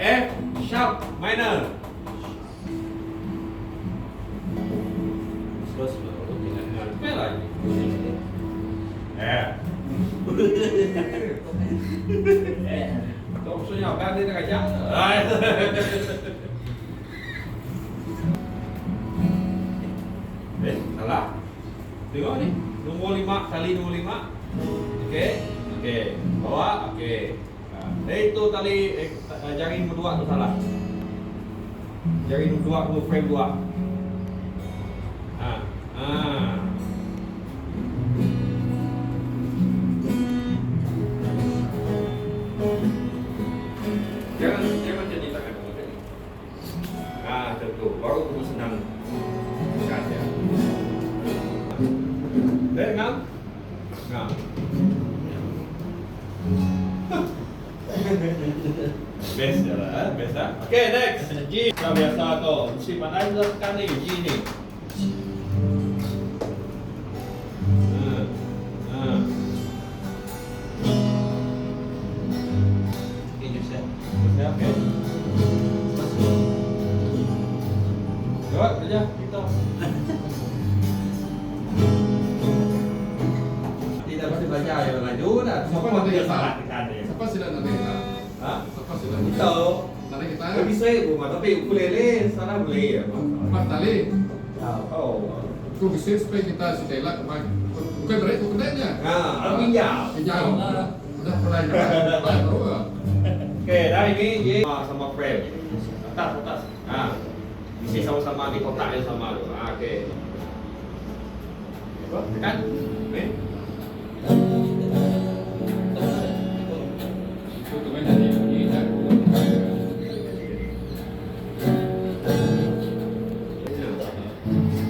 F sharp minor. Slow slow jangan. Nah, cepat lah ini. Eh. Tu maksudnya kan dia nak ajar. Eh, salah. Tengok ni. Nombor 5 tali nombor 5. Okey. Okey. Bawa. Okey. Ha. Eh itu tali eh, jari nombor 2 tu salah. Jari nombor 2 tu frame 2. Ha. Ha. Jangan jangan macam ni tangan macam ni. Ha, macam tu. Baru kamu senang tekan dia. Eh, ngam? Ngam. Best je lah, eh? Best lah. Okay, next. G. Kau biasa tu. Mesti pandai tu tekan ni, G ni. Ha. Ha. Okay, Joseph. Okay, okay. Slow slow. Jawab kerja kita. Tidak pasti belajar yang laju dah. Siapa Siapa nanti dia kita? salah tekan dia. Siapa sila nanti kita? Ha? Siapa sila nanti? Kita. Nanti kita. Lebih saya pun tapi ukulele salah boleh ya. Empat tali. Oh. Tu bisa supaya kita si Taylor kemarin. Bukan berat, bukan nya. Ha, aku pinjam. Pinjam. Udah mulai mulai baru ya. Okey, dah ini J sama frame. Atas, atas. Ha. Isi sama-sama di kotak yang sama tu. Ha, okey. Apa? Tekan. Ni. Itu tu main jadi bunyi dah.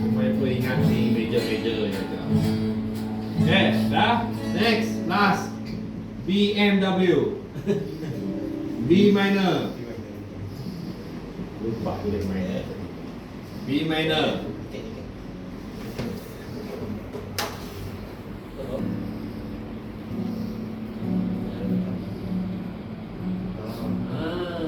Supaya perlu ingat ni major-major yang tu. Okay, dah. Next, last. BMW. B minor. Lupa boleh main. B minor. Okay, okay. Ah.